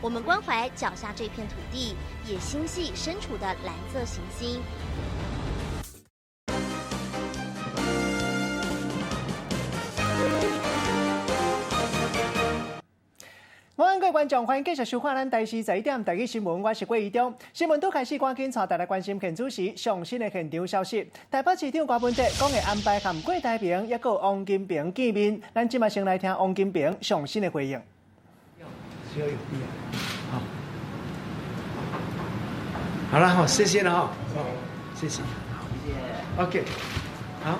我們關懷腳下這片土地，也心繫身處的藍色行星。晚安，各位觀眾，歡迎繼續收看咱台視十一點台語新聞，我是郭怡中。新聞拄開始，趕緊帶大家關心現主時上新的現場消息。台北市長柯文哲講會安排和郭台銘抑閣王金平見面，咱這馬先來聽王金平上新的回應。需要有必要。好，好了，好，謝謝了哈，好，謝謝，好，謝謝，OK，好。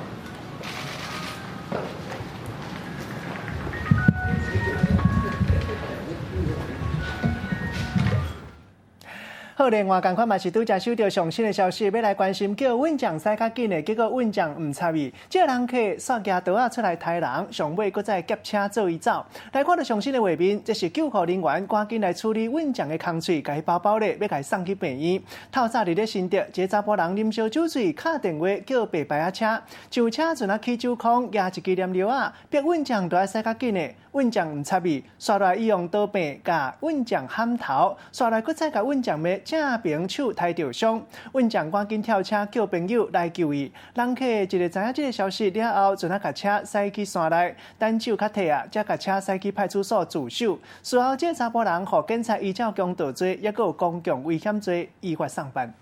好，另外仝款嘛是拄才收著上新的消息，欲來關心叫運將駛較緊的，結果運將毋插伊，這个人客煞舉刀仔出來刣人，上尾閣再劫車做伊走。來看著上新的畫面，這是救護人員趕緊來處理運將的空喙，共伊包包咧，欲共伊送去病院。透早佇咧新竹，一个查埔人啉燒酒醉，敲電話叫白牌仔車，上車陣仔起酒空，舉一支黏尿仔，逼運將著愛駛較緊的。運將毋插伊，煞來伊用刀柄共運將砍頭，煞來閣再共運將的正爿手刣著傷。運將趕緊跳車叫朋友來救伊。人客一个知影這个消息了後，陣仔共車駛去山內，等酒較退啊，才共車駛去派出所自首。事後，這个查埔人予警察依照強盜罪，抑閣有公共危險罪，依法送辦。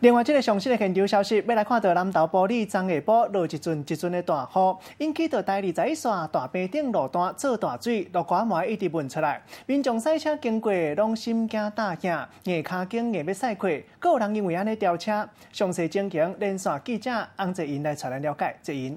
另外，這个上新的現場消息，欲來看到南投埔里昨下晡落一陣一陣的大雨，引起著台21線大坪頂路段做大水，路瓜糜一直噴出來，民眾駛車經過攏心驚膽驚，硬跤肩硬欲駛過，閣有人因為按呢掉車。詳細情形，連線記者洪澤英來帶咱了解。澤英。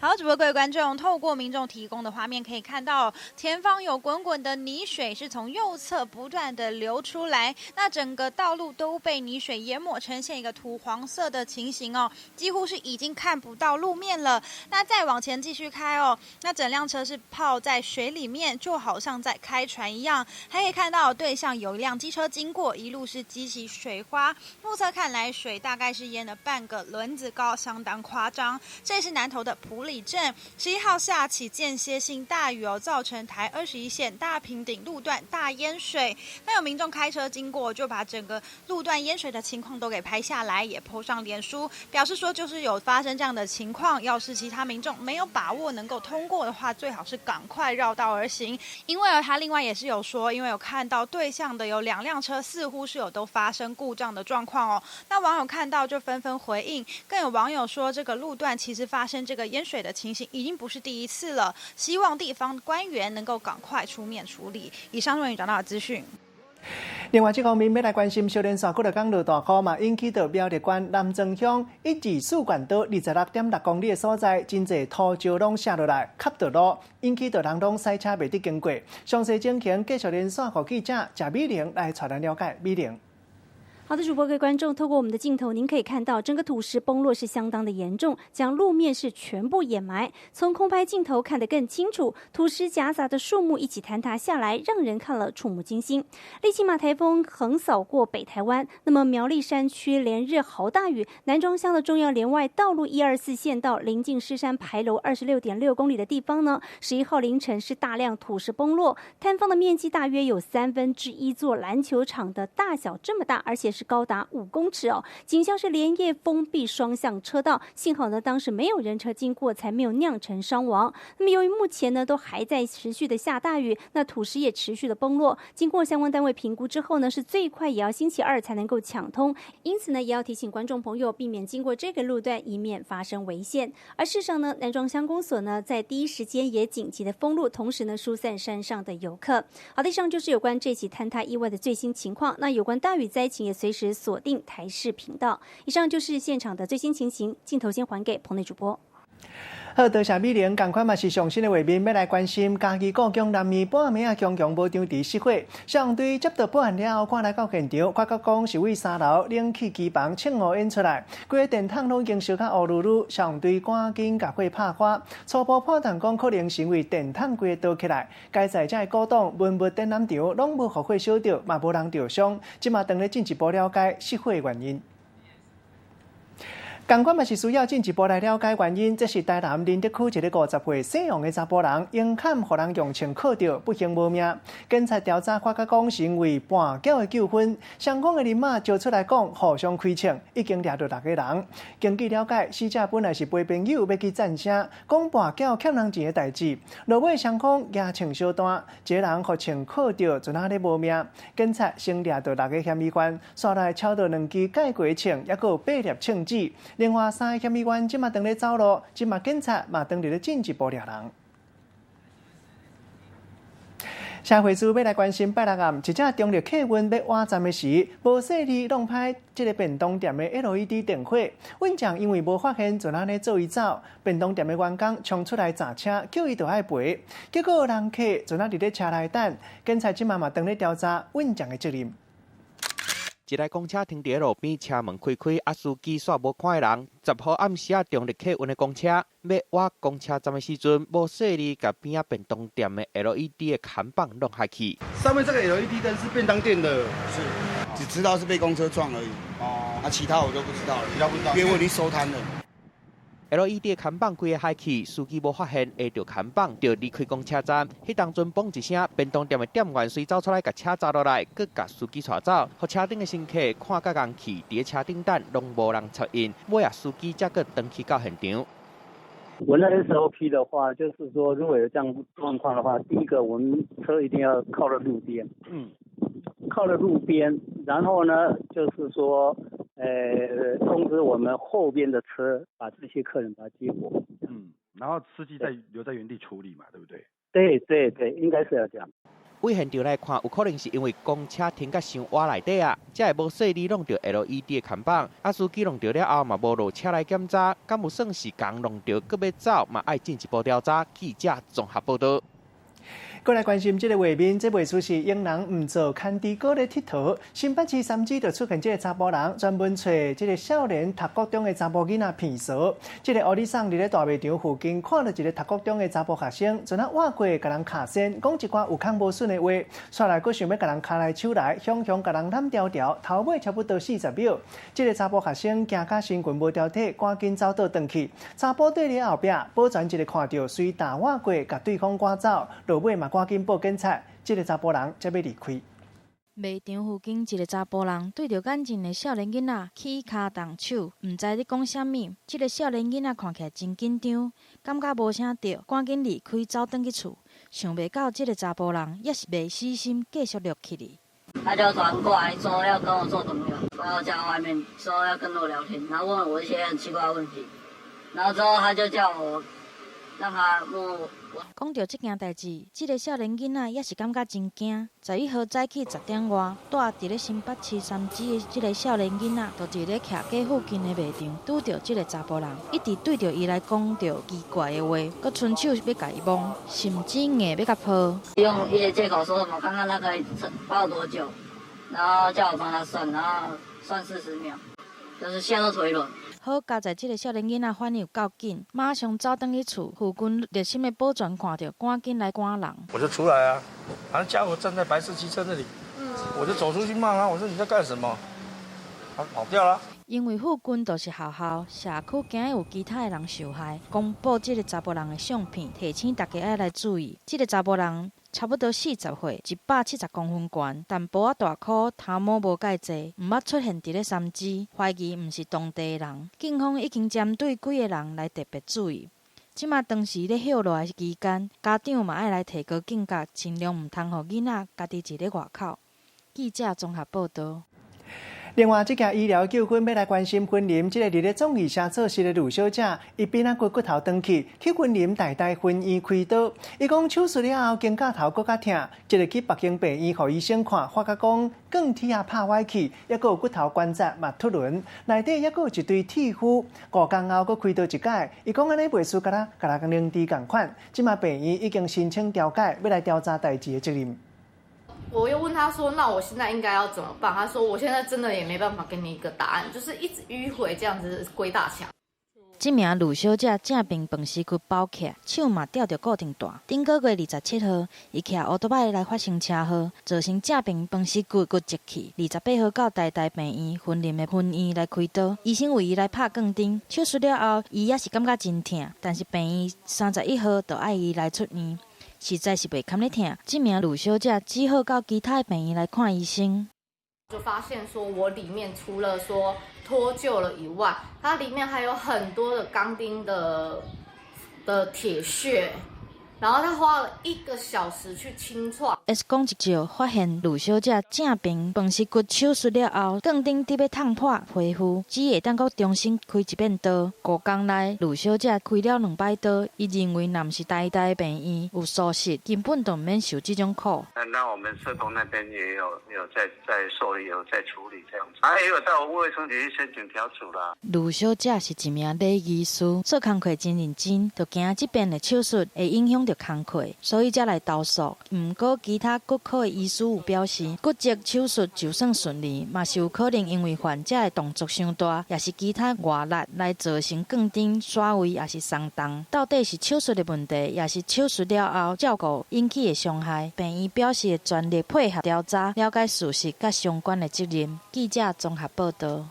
好，主播各位觀眾，透過民眾提供的畫面可以看到，前方有滾滾的泥水是從右側不斷的流出來，那整個道路都被泥水淹沒，呈現一個土黃色的情形哦，幾乎是已經看不到路面了。那再往前繼續開哦，那整輛車是泡在水裡面，就好像在開船一樣。還可以看到對向有一輛機車經過，一路是激起水花，目測看來水大概是淹了半個輪子高，相當誇張。這是南投的埔里鎮11號下起間歇性大雨哦，造成台21線大坪頂路段大淹水。那有民眾開車經過，就把整個路段淹水的情況都給拍下來，也 po 上臉書，表示說就是有發生這樣的情況，要是其他民眾沒有把握能夠通過的話，最好是趕快繞道而行。因為他另外也是有說，因為有看到對向的有兩輛車似乎是有都發生故障的狀況哦。那網友看到就紛紛回應，更有網友說這個路段其實發生這個淹水的情形已經不是第一次了，希望地方官員能夠趕快出面處理。以上為你找到的資訊。另外，這方面欲來關心，小連線幾若工落大雨嘛，引起著苗栗縣南庄鄉一二四縣道26.6公里的所在，真濟土石攏瀉落來，卡著路，引起著人攏駛車袂得經過。詳細情形，繼續連線予記者謝美玲來帶咱了解。美玲。好的，主播各位觀眾，透過我們的鏡頭，您可以看到整個土石崩落是相當的嚴重，將路面是全部掩埋。從空拍鏡頭看得更清楚，土石夾雜的樹木一起坍塌下來，讓人看了觸目驚心。利奇馬颱風橫掃過北台灣，那麼苗栗山區連日豪大雨，南莊鄉的重要聯外道路124縣道臨近獅山牌樓26.6公里的地方呢，11號凌晨是大量土石崩落，坍方的面積大約有1/3座籃球場的大小這麼大，而且是高達5公尺哦，警消是連夜封閉雙向車道，幸好呢當時沒有人車經過，才沒有釀成傷亡。那麼由於目前呢都還在持續的下大雨，那土石也持續的崩落，經過相關單位評估之後呢，是最快也要星期二才能夠搶通，因此呢也要提醒觀眾朋友避免經過這個路段，以免發生危險。而事實上呢，南莊鄉公所呢在第一時間也緊急的封路，同時呢疏散山上的遊客。好的，以上就是有關這起坍塌意外的最新情況。那有關大雨災情也隨時鎖定台視頻道。以上就是現場的最新情形，鏡頭先還給棚內主播。好，多謝美玲，仝款嘛是上新的畫面，欲來關心嘉義故宮南面半暝仔強強無場佇失火，消防隊接到報案了後，趕來到現場，發覺講是位三樓冷氣機房衝烏煙出來，規个電筒攏已經燒甲烏嚕嚕，消防隊趕緊共火拍開，初步判斷講可能是因為電筒規个倒起來，該在遮的古董文物展覽場攏無予火燒著，嘛無人著傷，這馬當咧進一步了解失火的原因。仝款嘛是需要進一步來了解原因。這是台南仁德區一個50歲姓王的查埔人，用砍予人用槍銬著，不幸無命。警察調查發覺講是因為跋筊的糾紛，雙方的人馬招出來講，互相開槍，已經掠著六個人。根據了解，死者本來是陪朋友欲去讚聲，講跋筊欠人錢的代誌，落尾雙方舉槍相斷，一個人予槍銬著，就按呢無命。警察先掠著六個嫌疑犯，紲來抄著兩支蓋過槍，猶閣有八粒槍子。另外三個嫌疑犯這馬當咧走路，這馬警察嘛當佇咧進一步掠人。社會處欲來關心拜六暗，一隻中壢客運欲倚站的時，無細膩弄歹這个便當店的 LED 燈火。運將因為無發現，就按呢做伊走。便當店的員工衝出來閘車，叫伊著愛賠。結果人客就按佇咧車內等，警察這馬嘛當咧調查運將的責任。一台公車停佇路邊，車門開開，啊，司機煞無看彼人。10號暗時仔中壢客運的公車，欲倚公車站的時陣，無細膩共邊仔便當店的 LED 的看板弄害去。上面這個 LED 燈是便當店的，是，只知道是被公車撞而已。哦，啊，其他我都不知道了，其他不知道，因為我已經收攤了。 LED 的看板規个害去，司機無發現，挨著看板就離開公車站。彼當陣嘣一聲，便當店的店員隨走出來，共車閘落來，閣共司機帶走，予車頂的乘客看甲戇去，佇咧車頂等，攏無人插應。尾仔司機才閣轉去到現場。我那 SOP 的話，就是說如果有這樣狀況的話，第一個我們車一定要靠了路邊，靠了路邊，然後呢，就是說，通知我們後邊的車，把這些客人把他接過。然後司機再留在原地處理嘛，對不對？對對對，應該是要這樣。對現場來看，有可能是因為公車停甲傷倚內底啊，才會無細膩弄著 LED 的看板。啊，司機弄著了後嘛，無落車來檢查，敢有算是仝弄著，閣欲走嘛，愛進一步調查。記者綜合報導。閣來關心這个畫面，這袂輸是英人毋做牽豬哥咧𨑨迌。新北市三芝就出現這个查埔人，專門揣這个少年讀國中的查埔囡仔騙嫂。這个烏里桑佇咧大賣場附近看著一个讀國中的查埔學生，陣仔倚過共人卡線，講一寡有空無順的話，紲來閣想欲共人跤來手來，雄雄共人攬牢牢，頭尾差不多40秒。這个查埔學生驚甲身裙無牢體，趕緊走倒轉去。查埔綴佇後壁，保全一个看著，隨踏倚過，共對方趕走，落尾嘛趕緊報警察，這个查埔人才欲離開。賣場附近一个查埔人對著眼前的少年囡仔起跤動手，毋知咧講啥物。這个少年囡仔看起來真緊張，感覺無啥對，趕緊離開走轉去厝。想袂到這个查埔人猶是袂死心，繼續落去哩。他就轉過來說要跟我做朋友，說要在外面，說要跟我聊天，然後問我一些很奇怪的問題，然後之後他就叫我讓他摸我。講著這件代誌，這个少年囡仔猶是感覺真驚。11號早起10點外，住佇咧新北市三芝的這个少年囡仔，就佇咧徛街附近的賣場，拄著這个查埔人，一直對著伊來講著奇怪的話，閣伸手欲共伊摸，甚至硬欲共抱。用一些借口說什麼，看看他可以抱多久，然後叫我幫他算，然後算40秒，就是現在都腿軟。好佳在這个少年囡仔反應有夠緊，馬上走轉去厝附近熱心的保全看著，趕緊來趕人。我就出來啊，反正傢伙站在白色機車那裡，我就走出去罵他，我說你在幹什麼？他跑掉了。因為附近就是學校，社區驚有其他的人受害，公布這个查埔人的相片，提醒大家愛來注意。這个查埔人差不多40歲，170公分懸，淡薄仔大箍，頭毛無蓋濟，毋捌出現佇咧三芝，懷疑毋是當地的人。警方已經針對幾个人來特別注意。這馬當時咧歇落的期間，家長嘛愛來提高警覺，盡量毋通予囡仔家己佇咧外口。記者綜合報導。另外，這件醫療糾紛欲來關心雲林，這个佇咧總醫社做事的呂小姐，伊邊仔骨骨頭斷去，去雲林台大分院開刀。伊講手術了後，肩胛頭閣較疼，這个去北京病院予醫生看，發覺講鋼鐵仔拍歪去，猶閣有骨頭關節嘛脫輪，內底猶閣有一堆鐵絲。5工後閣開刀一擺，伊講按呢袂輸，敢若共人靈治仝款。這馬病院已經申請調解，欲來調查代誌的責任。我又問他說：“那我現在應該要怎麼辦？”他說：“我現在真的也沒辦法給你一個答案，就是一直迂迴這樣子鬼打牆。”這名呂小姐正爿飯匙骨包起來，手嘛吊著固定帶。頂個月27號，伊騎歐多擺來發生車禍，造成正爿飯匙骨骨折去。28號到台大病院雲林的分院來開刀，醫生為伊來拍鋼釘。手術了後，伊也是感覺真疼，但是病院31號就愛伊來出院，實在是袂堪咧疼。這名呂小姐只好到其他的病院來看醫生。就發現說我裡面除了說脫臼了以外，它裡面還有很多的鋼釘的鐵屑，然後他花了1個小時去清創。 X 光一照，發現呂小姐正爿飯匙骨手術了後，鋼釘佇欲燙破皮膚，只會當閣重新開一遍刀。5工內，呂小姐開了兩擺刀，伊認為若毋是台大病院有疏失，根本就毋免受這種苦。那我們社工那邊也有在受理，有在處理這樣子，啊，也有到衛生局去申請調處啦。呂小姐是一名禮儀師，做工課真認真，就驚這邊的手術會影響著工課，所以才來投訴。毋過其他骨科的醫師有表示，骨折手術就算順利，嘛是有可能因為患者的動作傷大，抑是其他外力來造成鋼釘甩位，抑是鬆動。到底是手術的問題，抑是手術了後照顧引起的傷害？病院表示會全力配合調查，了解事實佮相關的責任。記者綜合報道。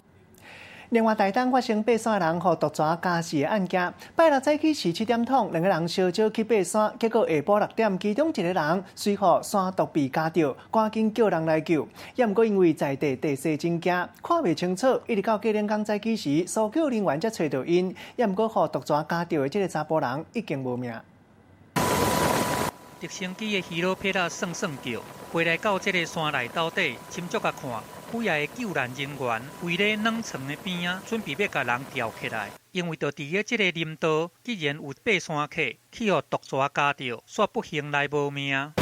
另外，台東發生爬山人予毒蛇咬死的案件。拜六早起時7點通，兩個人相招去爬山，結果下晡6點，其中一個人隨予山毒蜚咬著，趕緊叫人來救。也毋過因為在地地勢真驚，看袂清楚，一直到隔兩工早起時，搜救人員才揣著𪜶。也毋過予毒蛇咬著的這個查埔人已經無命。直升機的魚螺撇仔算算叫，飛來到這个山內斗底，斟酌共看。幾仔个救難人員圍咧軟床的邊仔，準備欲共人吊起來。因為就佇咧這个林道，竟然有爬山客去予毒蛇咬著，煞不幸來無命。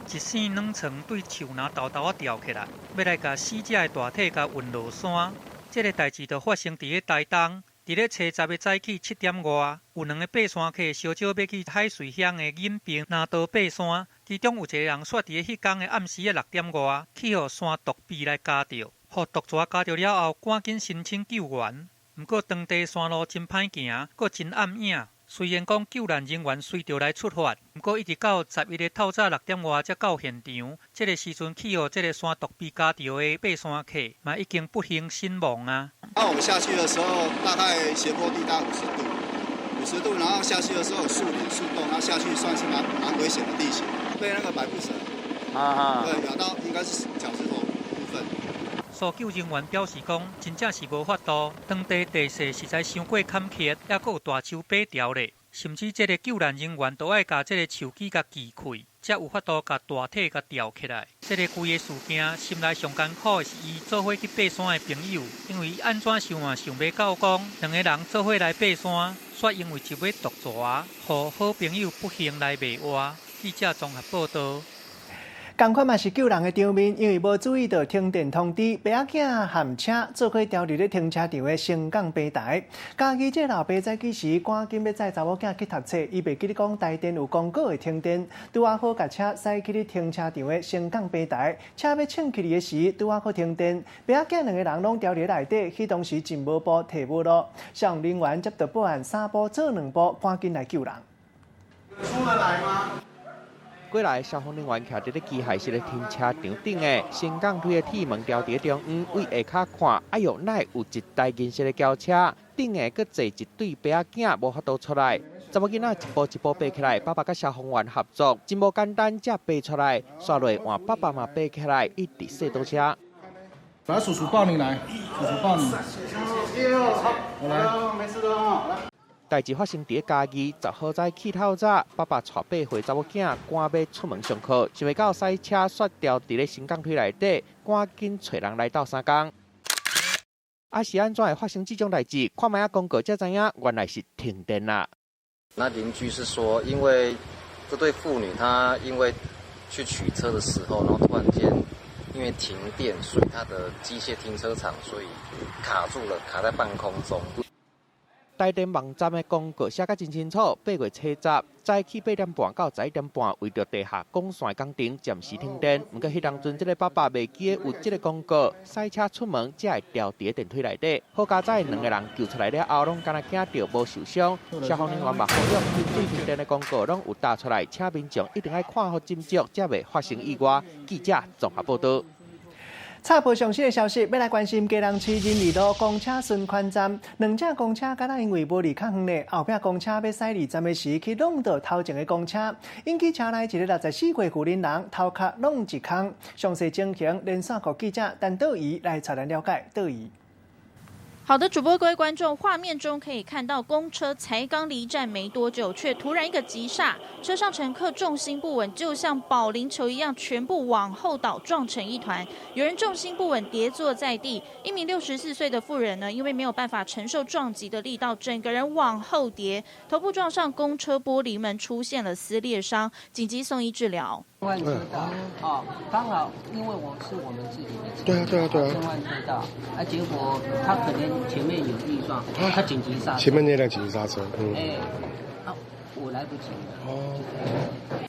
一線軟床對樹林沓沓仔吊起來，欲來共死者的大體共運落山。這个代誌就發生佇咧台東，佇咧初十的早起7點外，有兩个爬山客相招欲去海瑞鄉的隱平林道爬山，其中有一个人煞佇咧彼工的暗時的6點外，去予山毒蜚來咬著，予毒蛇咬著了後，趕緊申請救援。毋過當地山路真歹行，閣真暗影。雖然講救難人員隨著來出發，毋過一直到11的透早6點外才到現場。這个時陣去予這个山毒蜚咬著的爬山客，嘛已經不幸身亡啊！那我們下去的時候，大概斜坡地大概50度，50度，然後下去的時候樹林樹洞，那下去算是蠻危險的地形，被那個百步蛇，對，咬到應該是腳趾頭部分。搜救人員表示講，真正是無法度，當地地勢實在傷過坎坷，抑閣有大樹爬條咧，甚至這个救難人員都愛共這个樹枝共锯開，才有法度共大體共吊起來。這个規个事件，心內上艱苦的是伊做伙去爬山的朋友，因為伊按怎想嘛想袂到講，兩个人做伙來爬山，煞因為一尾毒蛇，予好朋友不幸來袂活。記者綜合報道。仝款嘛是救人的場面，因為無注意著停電通知，爸仔囝和車做伙調佇咧停車場的升降平台。家己這个老爸早起時趕緊欲載查某囝去讀冊，伊袂記得講台電有公告會停電，拄仔好共車駛去咧停車場的升降平台，車欲衝起去的時，拄仔好停電，爸仔囝兩个人攏牢佇內底，彼當時真無步提無路，消防人員接到報案，三步做兩步，趕緊來救人。出得來嗎？過來消防人員徛佇咧機械式的停車場頂的升降梯的鐵門牢佇咧中央，對下跤看，哎喲，哪會有一台銀色的轎車？頂下閣坐一對爸仔囝，無法度出來。查某囡仔一步一步爬起來，爸爸佮消防員合作，真無簡單，才爬出來。煞落換爸爸嘛爬起來，一直踅倒車。來，叔叔抱你來，叔叔抱你。我來，沒事的來。代誌發生佇咧嘉義，10號早起透早，爸爸帶8歲查某囝趕欲出門上課，想袂到駛車煞牢佇咧升降梯內底，趕緊揣人來鬥相共。啊，是按怎會發生這種代誌？看覓仔公告才知影，原來是停電啦。那鄰居是說，因為這對父女，她因為去取車的時候，然後突然間因為停電，所以他的機械停車場所以卡住了，卡在半空中。台電網站的廣告寫甲真清楚，8月初10早起8點半到11點半，為著地下管線工程暫時停電。毋過彼當陣，這个爸爸袂記得有這个廣告，駛車出門才會掉佇電梯內底。好佳哉，兩个人救出來了後，攏敢若驚著無受傷。消防人員嘛呼籲，停水停電的廣告攏有貼出來，請民眾一定愛看予斟酌，才袂發生意外。記者綜合報導。插播上新的消息，欲來關心基隆市仁義路公車循環站，兩隻公車敢若因為無離較遠咧，後壁公車欲駛離站的時，去挵著頭前的公車，引起車內一个64歲婦人人頭殼挵一空。詳細情形，連線予記者陳道儀來帶咱了解。道儀。好的，主播各位觀眾，畫面中可以看到公車才剛離站沒多久，卻突然一個急剎，車上乘客重心不穩，就像保齡球一樣，全部往後倒，撞成一團。有人重心不穩跌坐在地，一名64歲的婦人呢，因為沒有辦法承受撞擊的力道，整個人往後跌，頭部撞上公車玻璃門，出現了撕裂傷，緊急送醫治療。換車道，哦，剛好因為我是我們自己的車，對啊對啊對啊，切換車道，啊，結果他可能前面有異狀，他緊急剎車，前面那輛緊急剎車，嗯，哎，啊，我來不及了。哦。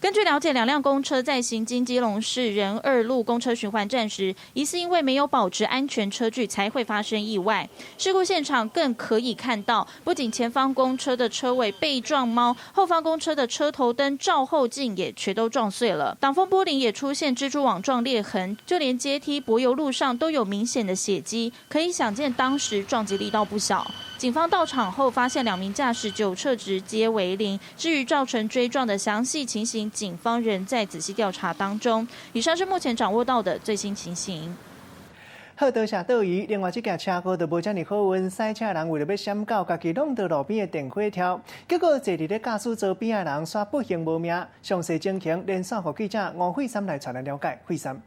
根據了解，兩輛公車在行經基隆市仁二路公車循環站時，疑似因為沒有保持安全車距，才會發生意外。事故現場更可以看到，不僅前方公車的車尾被撞貓，後方公車的車頭燈、照後鏡也全都撞碎了，擋風玻璃也出現蜘蛛網狀裂痕，就連階梯柏油路上都有明顯的血跡，可以想見當時撞擊力道不小。警方到場後發現兩名駕駛酒測值皆為零，至於造成追撞的詳細情形，警方仍在仔細調查當中。以上是目前掌握到的最新情形。好，多謝道儀。另外，這件車禍就無遮爾好運，駛車人為著欲閃到，家己挵著路邊的電火柱，結果坐佇咧駕駛座邊的人煞不幸無命。詳細情形，連線予記者吳慧珊來帶咱了解。慧珊。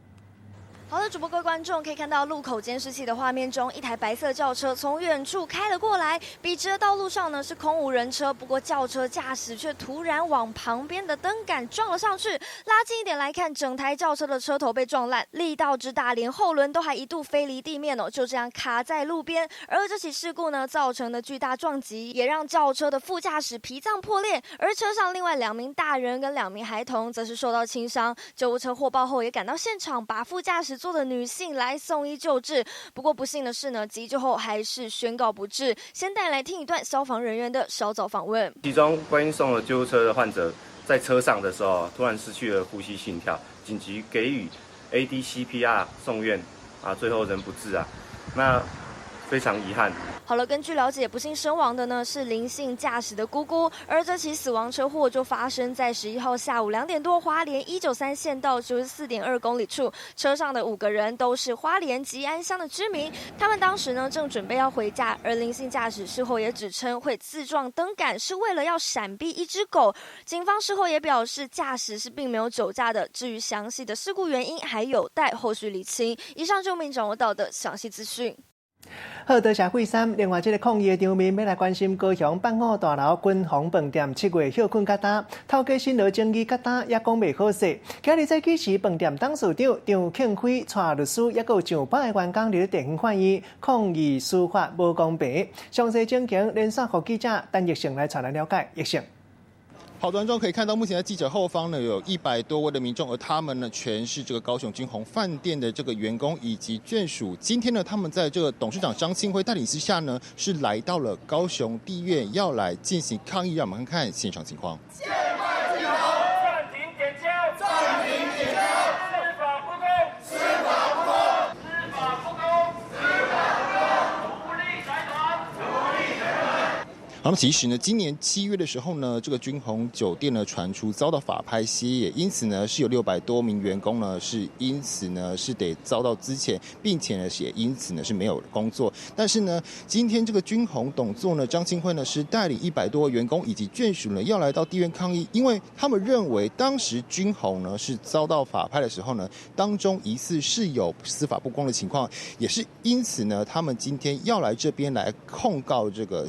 好的，主播各位觀眾可以看到路口監視器的畫面中，一台白色轎車從遠處開了過來，筆直的道路上呢是空無人車，不過轎車駕駛卻突然往旁邊的燈桿撞了上去。拉近一點來看，整台轎車的車頭被撞爛，力道之大，連後輪都還一度飛離地面哦，就這樣卡在路邊。而這起事故呢造成的巨大撞擊，也讓轎車的副駕駛脾臟破裂，而車上另外2名大人跟2名孩童則是受到輕傷。救護車獲報後也趕到現場，把副駕駛座的女性來送醫救治，不過不幸的是呢，急救後還是宣告不治。先帶來聽一段消防人員的稍早訪問。其中關於送了救護車的患者，在車上的時候突然失去了呼吸心跳，緊急給予 ADCPR 送院，啊，最後人不治啊，那非常遺憾。好了，根據了解，不幸身亡的呢是林姓駕駛的姑姑，而這起死亡車禍就發生在11號下午2點多，花蓮193縣道94.2公里處，車上的5個人都是花蓮吉安鄉的居民，他們當時呢正準備要回家，而林姓駕駛事後也指稱會自撞燈桿是為了要閃避一隻狗，警方事後也表示駕駛是並沒有酒駕的，至於詳細的事故原因還有待後續釐清。以上就我們掌握到的詳細資訊。好，多謝惠珊。另外，這个抗議的場面，欲來關心高雄百五大樓軍宏飯店7月歇睏甲今，頭家辛勞爭議甲今也講袂好勢。今日早起時，飯店董事長張慶輝帶律師，抑閣有上百个員工佇咧地方法院抗議司法無公平。詳細情形，連線予記者陳奕成來帶咱了解。奕成。好，觀眾可以看到，目前在記者後方呢，有100多位的民眾，而他們呢，全是這個高雄軍宏飯店的這個員工以及眷屬。今天呢，他們在這個董事長張慶輝帶領之下呢，是來到了高雄地院，要來進行抗議。讓我們看看現場情況。暫停點交，暫停點交，司法不公，司法不公，司法不公，司法不公，獨立財團，獨立財團。好，那麼其實呢，今年7月的時候呢，這個軍宏酒店呢傳出遭到法拍歇業，因此呢是有600多名員工呢是因此呢是得遭到資遣，並且呢也因此呢是沒有工作。但是呢，今天這個軍宏董座呢張慶輝呢是帶領100多位員工以及眷屬呢要來到地院抗議，因為他們認為當時軍宏呢是遭到法拍的時候呢，當中疑似是有司法不公的情況，也是因此呢，他們今天要來這邊來控告這個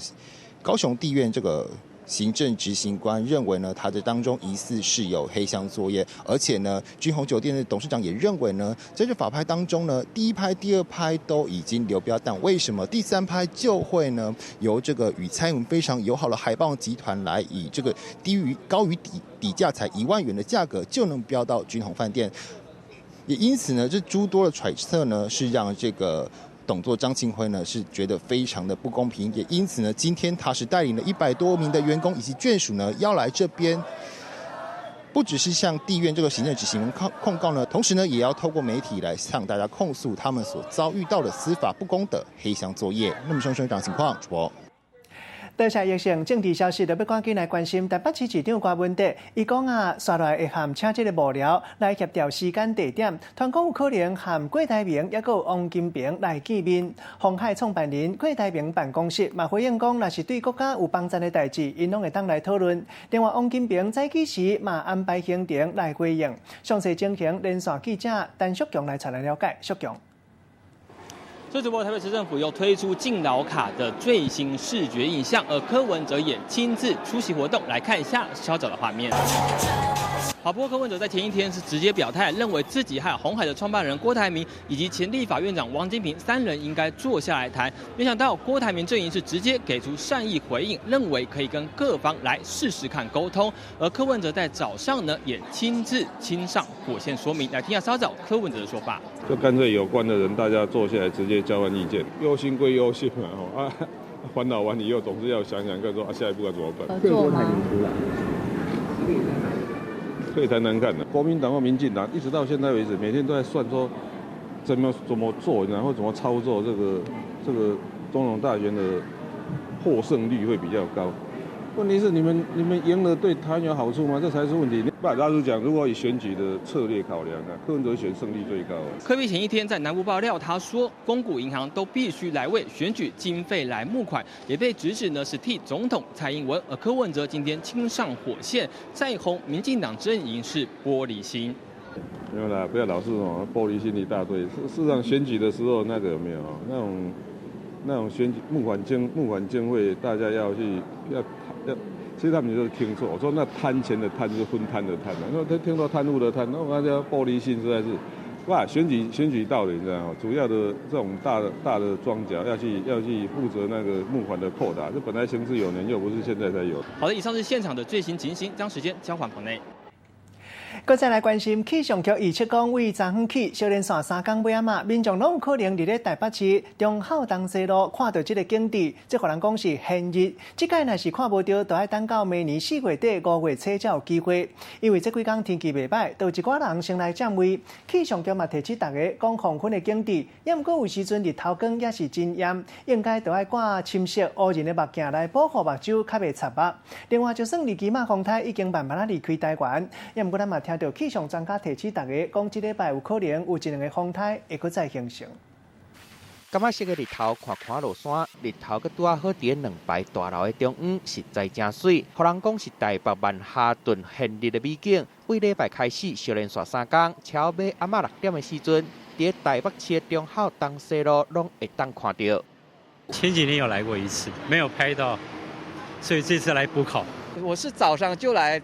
高雄地院這個行政執行官認為呢，他這當中疑似是有黑箱作業，而且呢，君鴻酒店的董事長也認為呢，在這法拍當中呢，第一拍、第二拍都已經流標，但為什麼第三拍就會呢，由這個與蔡英文非常友好的海霸王集團來以這個低於高於底價才1萬元的價格就能標到君鴻飯店？也因此呢，這諸多的揣測呢，是讓這個董座張慶輝呢是覺得非常的不公平，也因此呢，今天他是帶領了100多名的員工以及眷屬呢，要來這邊，不只是向地院這個行政執行官控告呢，同時呢，也要透過媒體來向大家控訴他們所遭遇到的司法不公的黑箱作業。那麼，生長情況，主播。多謝疫情政治消息，就欲趕緊來關心台北市市長柯文哲。伊講啊，紲落來會和請這个幕僚來協調時間地點，傳講有可能和郭台銘抑閣有王金平來見面。鴻海創辦人郭台銘辦公室嘛回應講，若是對國家有幫贊的代誌，𪜶攏會當來討論。另外，王金平早起時嘛安排行程來回應。詳細情形，連線記者陳淑強來帶來了解。淑強。這主播台北市政府又推出敬老卡的最新視覺印象，而柯文哲也親自出席活動，來看一下稍早的畫面。好，不過柯文哲在前一天是直接表態，認為自己和鴻海的創辦人郭台銘以及前立法院長王金平三人應該坐下來談。沒想到郭台銘陣營是直接給出善意回應，認為可以跟各方來試試看溝通。而柯文哲在早上呢，也親自親上火線說明，來聽下稍早柯文哲的說法。就乾脆有關的人，大家坐下來直接交換意見，憂心歸憂心嘛，吼啊，煩惱完以後總是要想想看，說啊，下一步該怎麼辦？郭台銘出來。可以談談看的，國民黨或民進黨一直到現在為止，每天都在算說怎麼做，然後怎麼操作這個總統大選的獲勝率會比較高。問題是你們贏了對台灣有好處嗎？這才是問題。不，老實講，如果以選舉的策略考量啊，柯文哲選勝率最高。柯 P 前一天在南部爆料，他說公股銀行都必須來為選舉經費來募款，也被直指呢是替總統蔡英文。而柯文哲今天親上火線，再轟民進黨陣營是玻璃心。沒有啦，不要老是哦玻璃心一大堆。事實上選舉的時候那個有沒有那種選舉募款經費，大家要去要要，其實他們就是聽錯。我說那貪錢的貪是分攤的貪，那他聽到貪污的貪，那我講玻璃心實在是，哇！選舉到了，你知道嗎？主要的這種大的莊腳要去負責那個募款的擴大，這本來行之有年，又不是現在才有。好的，以上是現場的最新情形，將時間交還棚內。閣再來關心氣象局預測講，為昨昏起，小連續三工尾仔嘛，民眾攏有可能佇咧台北市忠孝東西路看著這个景致，這予人講是懸日。這擺若是看無著，就愛等到明年4月底5月初才有機會。因為這幾工天氣袂䆀，就有一寡人先來佔位。氣象局嘛提醒大家，講黃昏的景致，抑毋過有時陣日頭光也是真艷，應該著愛掛深色烏仁的目鏡來保護目睭，較袂插目。另外，就算這幾馬風颱已經慢慢仔離開台灣，抑毋過咱嘛聽著氣象專家提醒大家，講這禮拜有可能有一兩个風颱會閣再形成。柑仔色的日頭看看落山，日頭閣拄仔好佇咧兩排大樓的中央，實在誠媠。予人講是台北曼哈頓懸日的美景。對禮拜開始，小連續三工，超尾暗仔6點的時陣，佇咧台北市的忠孝東西路攏會當看著。前幾年有來過一次，沒有拍到，所以這次來補考。我是早上就來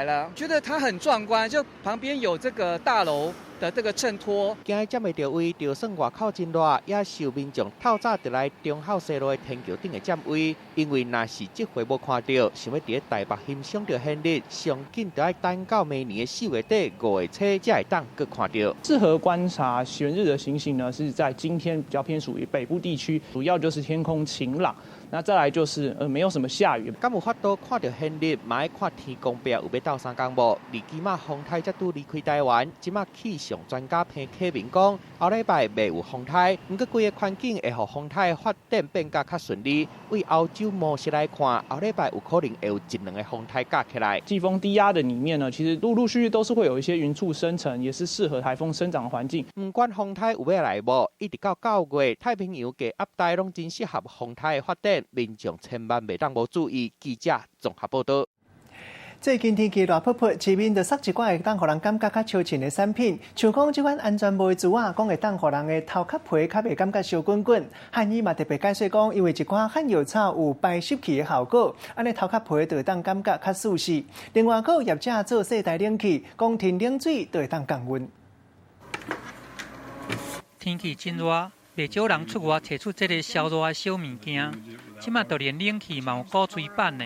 了，覺得它很壯觀，就旁邊有這個大樓的這個襯托。驚伊佔袂著位，就算外口真熱，也是有民眾透早就來忠孝西路的天橋頂的佔位。因為若是這回無看著，想欲佇咧台北欣賞著懸日，上緊就愛等到明年的4月底5月初才會當閣看著。適合觀察懸日的星星呢，是在今天比較偏屬於北部地區，主要就是天空晴朗。那再來就是沒有什麼下雨。敢有法度看著懸日，嘛愛看天公伯有欲鬥相共無？而今仔風颱才拄離開台灣，這馬氣象專家彭啟明講，後禮拜袂有風颱，毋過規个環境會予風颱發展變甲較順利。對歐洲模式來看，後禮拜有可能會有一兩个風颱夾起來。季風低壓的裡面呢，其實陸陸續續都是會有一些雲簇生成，也是適合颱風生長的環境。毋管風颱有欲來無，一直到9月，太平洋低壓帶攏真適合風颱的發展，民眾千萬袂當無注意。記者綜合報道。最近天氣熱噗噗，市面就塞一寡會當予人感覺較相凊的產品，像講這款安全帽的珠仔，講會當予人的頭殼皮較袂感覺燒滾滾。漢醫嘛特別解說講，因為一寡漢藥草有排濕氣的效果，按呢頭殼皮就會當感覺較舒適。另外，閣有業者做細台冷氣，講添冷水就會當降溫。天氣真熱，袂少人出外揣出這个消熱的小物件。這馬就連冷氣嘛有鼓吹版的，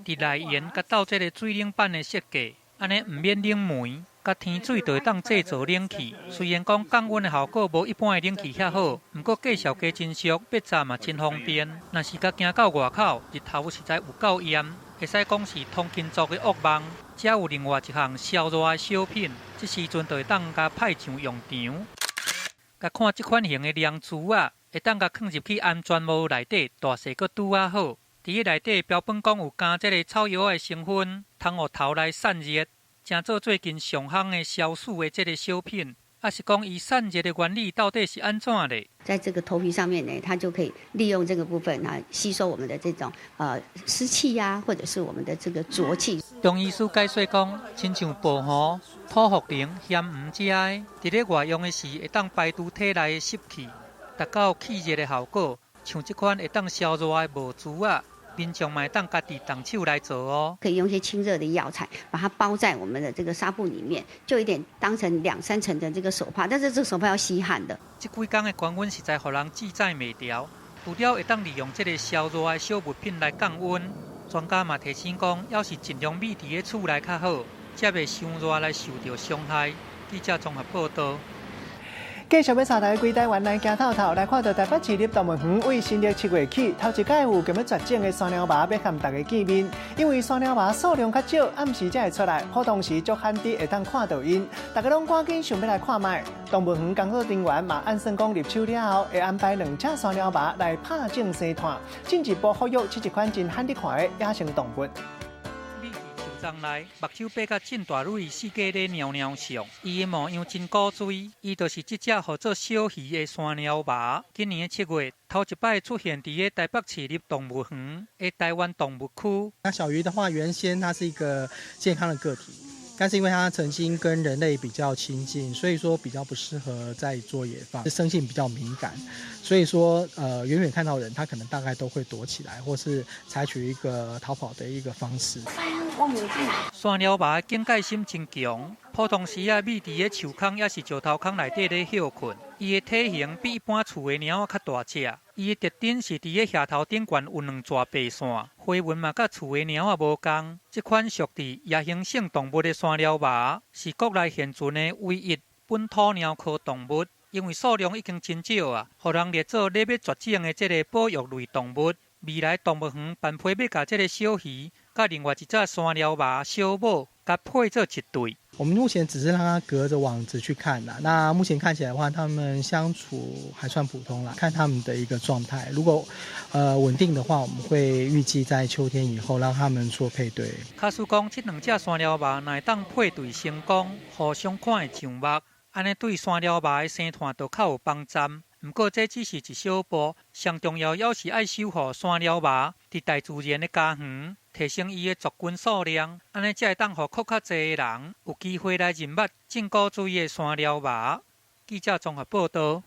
佇內緣佮鬥這个水冷板的設計，按呢毋免冷門，佮添水就會當製造冷氣。雖然講降溫的效果無一般的冷氣遐好，毋過價數加真俗，欲插嘛真方便。若是共行到外口，日頭實在有夠炎，會使講是通勤族的噩夢。遮有另外一項消熱的小品，這時陣就會當共派上用場。共看這款型的涼珠仔，會當共囥入去安全帽內底，大細閣拄仔好。佇咧內底標榜講有加這个草藥的成分，通予頭來散熱，成做最近上夯的消暑的這个小品。抑是講伊散熱的原理到底是按怎咧？在這個頭皮上面呢，它就可以利用這個部分啊，吸收我們的這種濕氣呀，或者是我們的這個濁氣。中醫師解說講，親像薄荷、土茯苓、鹹黃這的，佇咧外用的時會當排除體內的濕氣，達到去熱的效果。像這款會當消熱的帽珠仔，民眾嘛會當家己動手來做哦。可以用一些清熱的藥材，把它包在我們的這個紗布裡面，就有點當成兩三層的這個手帕，但是這個手帕要吸汗的。這幾工的高溫實在予人志在袂牢，除了會當利用這个消熱的小物品來降溫，專家嘛提醒講，猶是盡量覕佇咧厝內較好，才袂傷熱來受著傷害。記者綜合報道。繼續欲帶大家規台灣來行透透，來看到台北市立動物園為新曆7月起，頭一擺有咁欲絕種的山貓猫欲佮大家見面。因為山貓貓數量較少，暗時才會出來，普通時足罕得會當看著𪜶。大家攏趕緊想欲來看覓。動物園工作人員嘛按算講入秋了後，會安排兩隻山貓貓來拍種生炭，進一步復育這一款真罕得看的野生動物。樹叢內，目睭擘甲真大蕊，四界咧貓貓相。伊的模樣真古錐，伊就是這隻號做小魚的山貓貓。今年的7月，頭一擺出現佇咧台北市立動物園的台灣動物區。那小魚的話，原先它是一個健康的個體，但是因為它曾經跟人類比較親近，所以說比較不適合再做野放，生性比較敏感，所以說，遠遠看到人，它可能大概都會躲起來，或是採取一個逃跑的一個方式。山貓貓的警戒心真強，普通時仔覕佇咧樹空抑是石頭空內底咧歇睏。伊的體型比一般厝的貓仔較大隻。伊的特徵是佇咧額頭頂懸有兩撮白線，花紋嘛佮厝的貓仔無仝。這款屬佇夜行性動物的山貓貓，是國內現存的唯一本土貓科動物。因為數量已經真少啊，予人列做咧欲絕種的這个保育類動物。未來動物園辦批欲共這个小魚，佮另外一隻山貓貓小母，共配做一對。我們目前只是讓它隔著網子去看啦。那目前看起來的話，他們相處還算普通啦。看他們的一個狀態，如果穩定的話，我們會預計在秋天以後讓他們做配對。假使講這兩隻山貓貓若會當配對成功，互相看會上目，按呢對山貓貓的生態就較有幫助。毋過這只是一小步，上重要猶是愛守護山貓貓佇大自然的家園，提升伊的族群數量，按呢才會當予閣較濟的人有機會來認捌真古錐的山貓貓。記者綜合報道。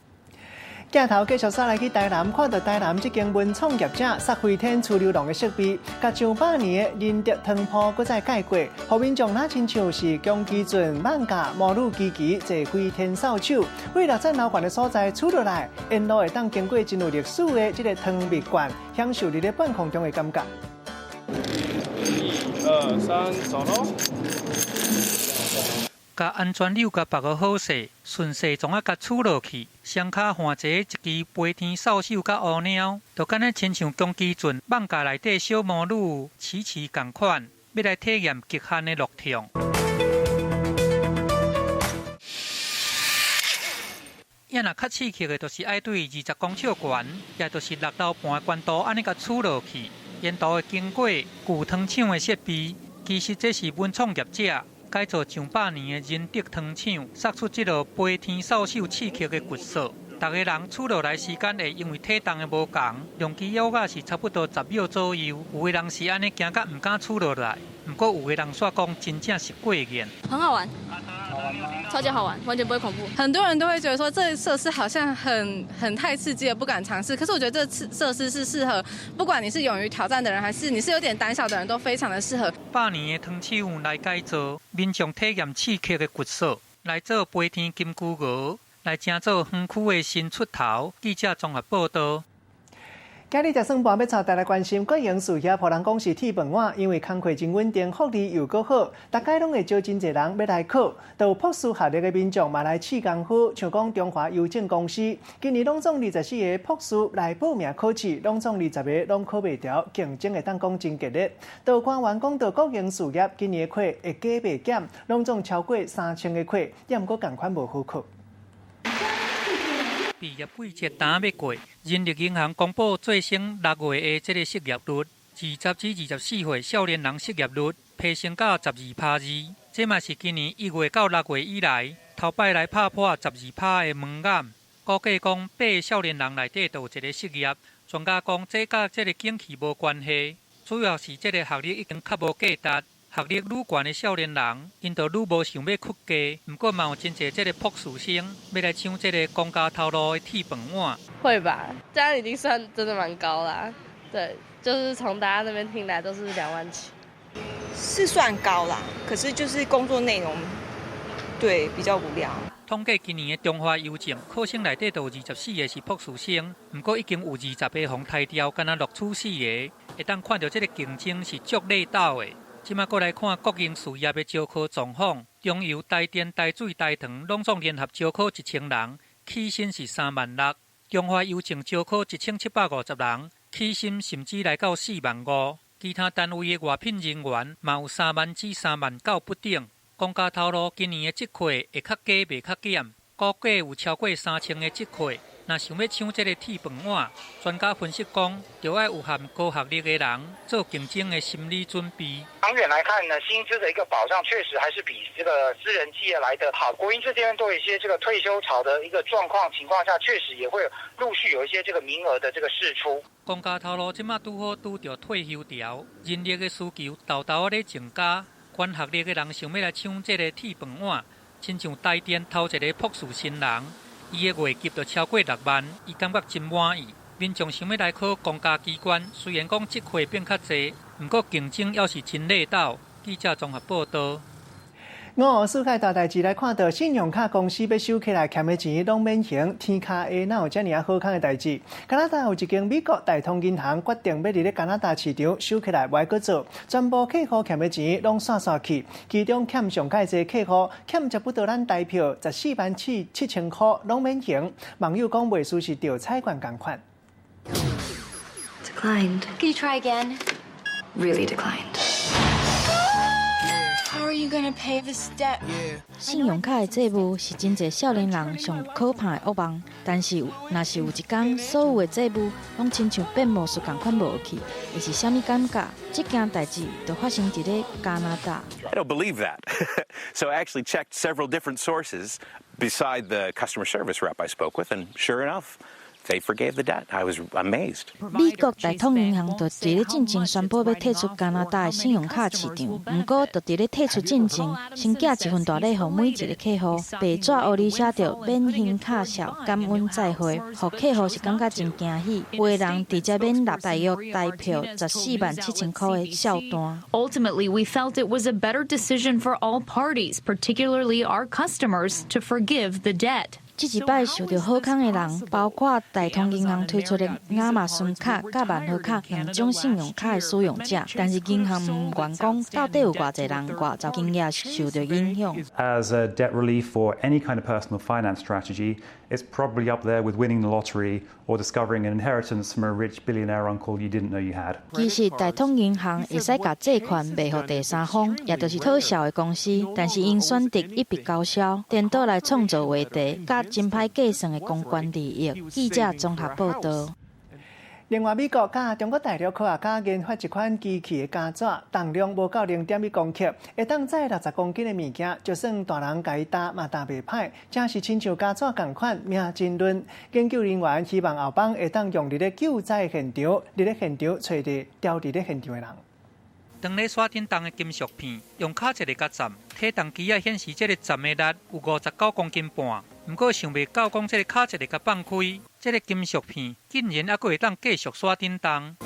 鏡頭繼續煞來去台南，看到台南這間文創業者撒飛天儲流浪的設備，共上百年的仁德湯鋪閣再改過，予民眾若親像是宮崎駿漫畫魔女琪琪坐飛天掃帚，為六層樓懸的所在取落來，沿路會當經過真有歷史的這个湯蜜罐，享受佇咧半空中的感覺。一二三，走囉！共安全鈕共縛予好勢，順勢創仔共取落去，雙跤換坐一支飛天掃帚佮烏貓，就敢若親像宮崎駿漫畫內底小魔女琪琪仝款，欲來體驗極限的樂痛。也若較刺激的，就是愛對20公尺懸，也就是6樓半懸度按呢共取落去，沿途會經過舊糖廠的設備，其實這是文創業者改造上百年的仁德糖廠，撒出這个飛天掃帚刺激的骨索。逐个人取落來時間會因為體重的無仝，量起腰仔是差不多10秒左右。有的人是按呢驚甲毋敢取落來，毋過有的人煞講真正是過癮。很好玩，超級好玩，完全不會恐怖。很多人都會覺得說，這設施好像很太刺激了，不敢嘗試。可是我覺得這設施是適合，不管你是勇於挑戰的人，還是你是有點膽小的人，都非常的適合。百年的湯匙來改造，民眾體驗刺客的掘索，來做飛天金龜鵝，來成做園區的新出頭。記者綜合報道。今日食算盤欲帶大家關心國營事業，予人講是鐵飯碗，因為工課真穩定，福利又閣好，逐擺攏會招真濟人欲來考。都有博士學歷的民眾嘛來試功夫，像講中華郵政公司，今年攏總24個博士來報名考試，攏總20個攏考袂著，競爭會當講真激烈。都有官員講著國營事業今年的缺會加袂減，攏總超過3000個缺，猶毋過仝款無好考。畢業季節當欲過，人力銀行公布最新6月的這个失業率，20至24歲少年人失業率提升到12.2%，這嘛是今年1月到6月以來頭擺來拍破12%的門檻。估計講8个少年人內底就有一个失業。專家講，這佮這个景氣無關係，主要是這个學歷已經較無價值。學歷愈懸的少年人，𪜶就愈無想欲屈低。毋過嘛有真濟這个博士生欲來搶這个公家頭路的鐵飯碗。會吧，這樣已經算真的蠻高啦。對，就是從大家那邊聽來都是2萬起。是算高啦，可是就是工作內容，對，比較無聊。統計今年的中華郵政考生內底就有24個是博士生，毋過已經有20個予刣掉，干焦錄取四个，會當看著這个競爭是足內鬥的。這馬閣來看國營事業的招考狀況，中油、台電、台水、台糖攏總聯合招考1000人，起薪是3萬6；中華郵政招考1750人，起薪甚至來到4萬5。其他單位的外聘人員嘛有3萬至3萬9不等。公家頭路今年的職缺會較加袂較減，估計有超過3000个職缺。若想欲搶這个鐵飯碗，專家分析講，著愛有含高學歷的人做競爭的心理準備。長遠來看呢，薪資的一個保障確實還是比這個私人企業來得好。國營這邊都有一些這個退休潮的一個狀況情況下，確實也會陸續有一些這個名額的這個釋出。公家頭路這馬拄好拄著退休潮，人力的需求沓沓仔咧增加，懸學歷的人想欲來搶這个鐵飯碗，親像台電頭一个博士新人。伊的月給就超過6萬，伊感覺真滿意。民眾想欲來考公家機關，雖然講職缺變較濟，毋過競爭猶是真內鬥。記者綜合報道。五世界大代誌來看著信用卡公司欲收起來欠的錢攏免還，天跤下哪有遮爾仔好康的代誌？加拿大有一間美國大通銀行決定欲佇咧加拿大市場收起來，無愛閣做，全部客戶欠的錢攏煞煞去，其中欠上蓋濟客戶欠差不多咱台票14萬7千箍攏免還。網友講袂輸是著彩券仝款。 Declined. Can you try again? Really declined. How are you gonna pay this debt? 信用卡的債務是真濟少年人上可怕的噩夢，但是若是有一天所有的債務攏親像變魔術仝款無去，會是啥物感覺？這件代誌就發生佇咧加拿大。 I don't believe that. So I actually checked several different sources beside the customer service rep I spoke with, and sure enough, they forgave the debt. I was amazed. 美國大通銀行就佇咧進前宣布欲退出加拿大的信用卡市場，毋過就佇咧退出進前，先寄一份大禮予每一个客戶，白紙烏字寫著免還卡數，感恩再會，予客戶是感覺真驚喜。有的人直接免納大約台票14萬7千箍的數單。 Ultimately, we felt it was a better decision for all parties, particularly our customers, to forgive the debt. 這一擺受著好康的人，包括大通銀行推出的亞馬遜卡佮萬豪卡兩種信用卡的使用者，但是銀行毋願講到底有偌濟人偌濟金額受著影響。 As a debt relief for any kind of personal finance strategy, it's probably up there with winning the lottery or discovering an inheritance from a rich billionaire uncle you didn't know you had. 其實大通銀行會使共債權賣予第三方，也就是討數的公司，但是𪜶選擇一筆勾銷，顛倒來創造話題，佮真歹計算的公關利益。記者綜合報道。另外，美國佮中國大陸科學家研發一款機器的膠紙，重量無夠0.1公克，會當載60公斤的物件，就算大人共伊擔嘛擔袂歹，真是親像膠紙仝款，命真韌。研究人員希望後放會當用佇咧救災現場，佇咧現場揣著牢佇咧現場的人。當咧徙振動的金屬片，用跤一个共站，體重機仔顯示這个站的力有59公斤半。毋過想袂到講這个跤一个共放開，這个金屬片竟然猶閣會當繼續徙振動。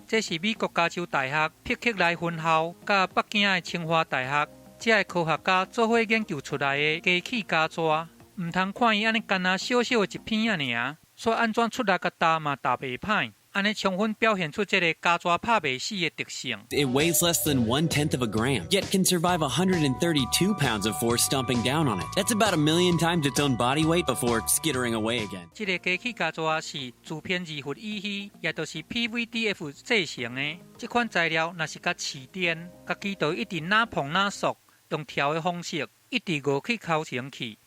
這是美國加州大學柏克萊分校佮北京的清華大學遮的科學家做伙研究出來的機器膠紙。毋通看伊按呢干焦小小的一片仔爾，煞按怎出力共踏嘛踏袂歹。按呢充分表現出這个膠紙拍袂死的特性。 It weighs less than one tenth of a gram, yet can survive 132 pounds of force stomping down on it. That's about a million times its own body weight before skittering away again. 這个機器膠紙是自偏二氟乙烯，也就是 PVDF 製成的。這款材料若是共飼電，家己就一直若膨若縮，用跳的方式一直熬去頭前去。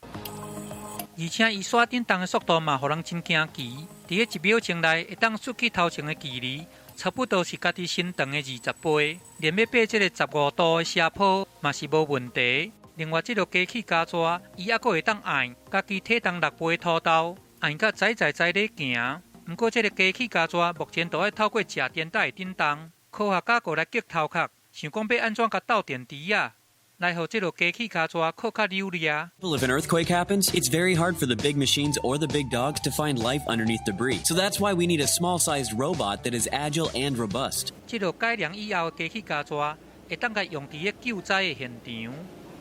而且伊徙振動的速度嘛，予人真驚奇。佇咧一秒鐘內，會當出去頭前的距離，差不多是家己身長的20倍。連欲爬這个15度的斜坡嘛是無問題。另外，這个機器膠紙，伊猶閣會當按家己體重6倍土豆，按甲載載載咧行。毋過，這个機器膠紙目前都愛透過食電才會振動。科學家閣來激頭殼，想講欲按怎共鬥電池仔，來予這个機器膠紙閣較扭力。 If an earthquake happens, it's very hard for the big machines or the big dogs to find life underneath debris. So that's why we need a small-sized robot that is agile and robust. 這个改良以後的機器膠紙，會當共用佇咧救災的現場。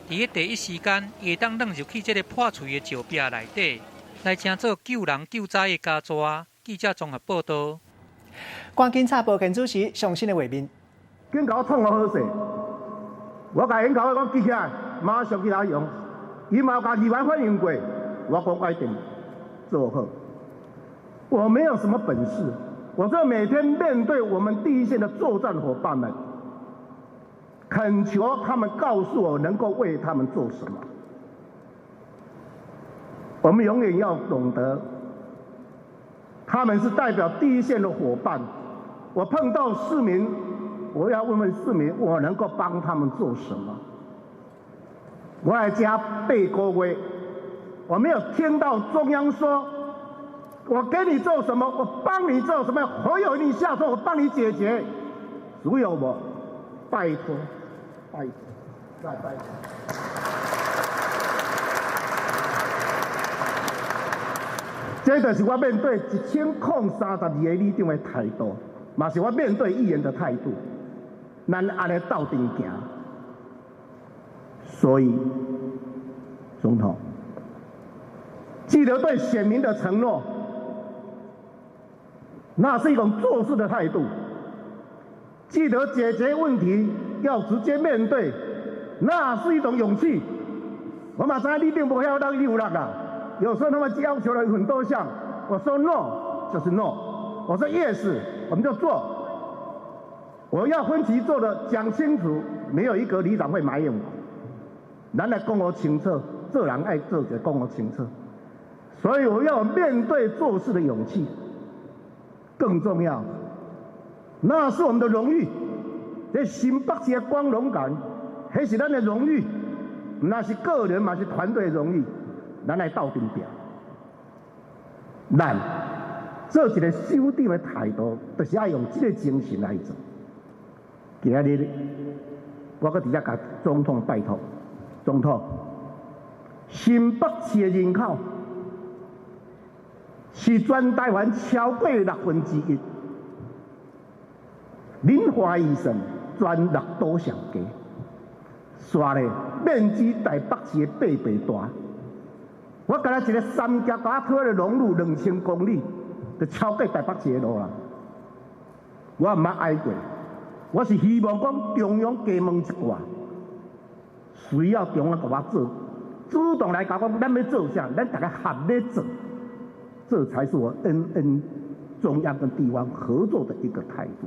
佇咧第一時間，伊會當鑽入去這个破碎的石壁內底，來成做救人救災的膠紙。記者綜合報導。趕緊插播建主持上新的畫面。緊共我創予好勢。我共𪜶講講記起來，馬上去來用。伊嘛有共議員反映過，我講我一定做好。我沒有什麼本事，我就每天面對我們第一線的作戰夥伴們，懇求他們告訴我能夠為他們做什麼。我們永遠要懂得，他們是代表第一線的夥伴。我碰到市民，我要問問市民，我能夠幫他們做什麼？我來遮8個月，我沒有聽到中央說，我給你做什麼，我幫你做什麼，侯友宜你下說，我幫你解決。只有我，拜託，拜託，再拜託。這就是我面對1032個里長的態度，嘛是我面對議員的態度。咱按呢鬥陣行，所以總統記得對選民的承諾，那是一種做事的態度。記得解決問題要直接面對，那是一種勇氣。我嘛知你並無遐當有力啦，有時候他們要求了很多項，我說 no 就是 no，我說 yes 我們就做。我要分期做的講清楚，沒有一個里長會埋怨我。咱來講予清楚，做人愛做就講予清楚。所以我要面對做事的勇氣，更重要，那是我們的榮譽。這新北市的光榮感，彼是咱的榮譽，那是個人嘛是團隊的榮譽，咱來鬥陣拚。咱做一個首長的態度，就是愛用這個精神來做。今日我閣佇遮共總統拜託，總統，新北市的人口是全台灣超過1/6。恁華預算全六都上低，煞咧面積台北市的8倍大。我敢若一個三峽共我去的龍路2000公里，就超過台北市的路啦。我毋捌哀過。我是希望講中央加問一寡，需要中央共我做，主動來共我講，咱欲做啥，咱大家合咧做，這才是我恩恩中央跟地方合作的一個態度。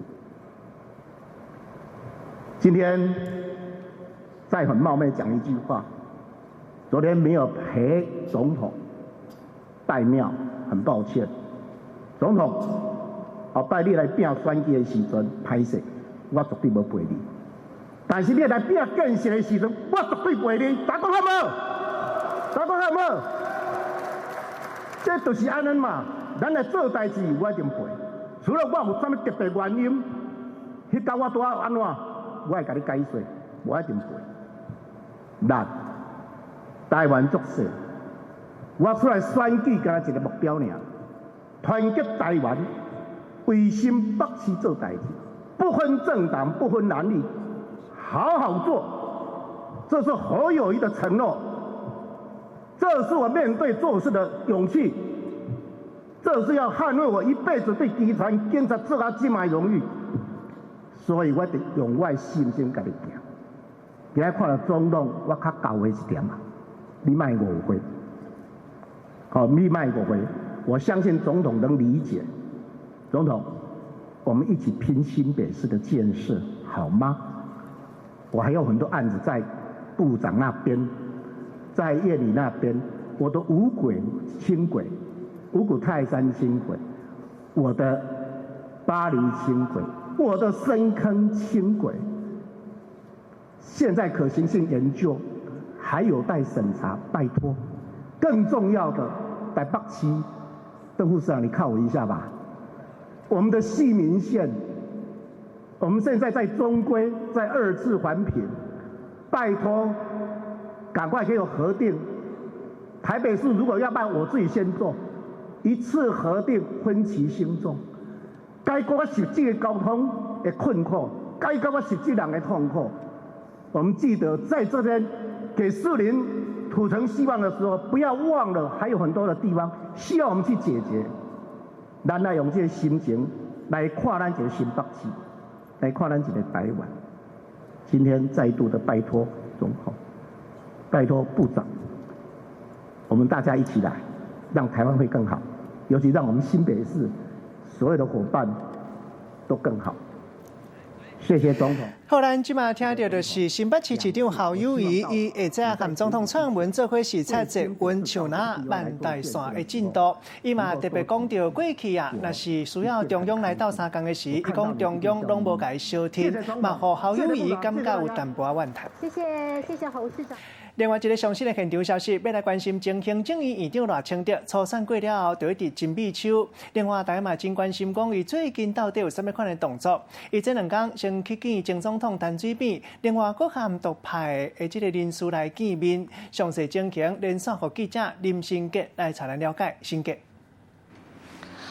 今天再很冒昧講一句話，昨天沒有陪總統拜廟，很抱歉。總統，後擺你來拼選舉的時陣，歹勢。我絕對無陪你，但是你來拼建設的時陣，我絕對陪你。大家講好無？大家講好無？這就是按呢嘛。咱來做代誌，我一定陪。除了我有啥物特別原因，彼工我拄仔按怎？我會共你解說，無一定賠。咱台灣足細，我出來選舉，干焦一个目標爾，團結台灣，為新北市做代誌，不分政黨，不分藍綠，好好做，這是侯友宜的承諾，這是我面對做事的勇氣，這是要捍衛我一輩子對基層警察做到這麼榮譽，所以我得用我的心聲共你行。今仔看著總統，我較厚的一點啊，你莫誤會，好，你莫誤會，我相信總統能理解。總統，我們一起拼新北市的建設，好嗎？我還有很多案子在部長那邊，在院里那邊，我的五軌輕軌、五股泰山輕軌，我的巴黎輕軌，我的深坑輕軌，現在可行性研究還有待審查，拜託。更重要的，台北市，鄧副市長，你靠我一下吧。我們的汐民線，我們現在在中規，在二次環評，拜託，趕快給我核定。台北市如果要辦，我自己先做，一次核定分期興重，解決我實際的交通的困苦，解決我實際人的痛苦。我們記得在這邊給士林土城希望的時候，不要忘了還有很多的地方需要我們去解決。咱來用這個心情來看咱一个新北市，來看咱一个台灣。今天再度的拜託總統，拜託部長，我們大家一起來，讓台灣會更好，尤其讓我們新北市所有的夥伴都更好。謝謝總統。好，咱這馬聽著就是新北市市長侯友宜，伊下早和總統蔡英文做伙視察捷運樹林萬大線的進度。伊嘛特別講著過去啊，若是需要中央來鬥相共的時，伊講中央攏無共伊相聽，嘛予侯友宜感覺有淡薄仔怨嘆。謝謝，謝謝侯市長。另外一个上新的現場消息，欲來關心前行政院院長賴清德初選過了後，就一直真秘手。另外，大家嘛真關心，講伊最近到底有啥物款的動作？伊這兩工先去見前總統陳水扁，另外閣和獨派的這个人士來見面。詳細情形連線予記者林新杰來帶咱了解。新杰。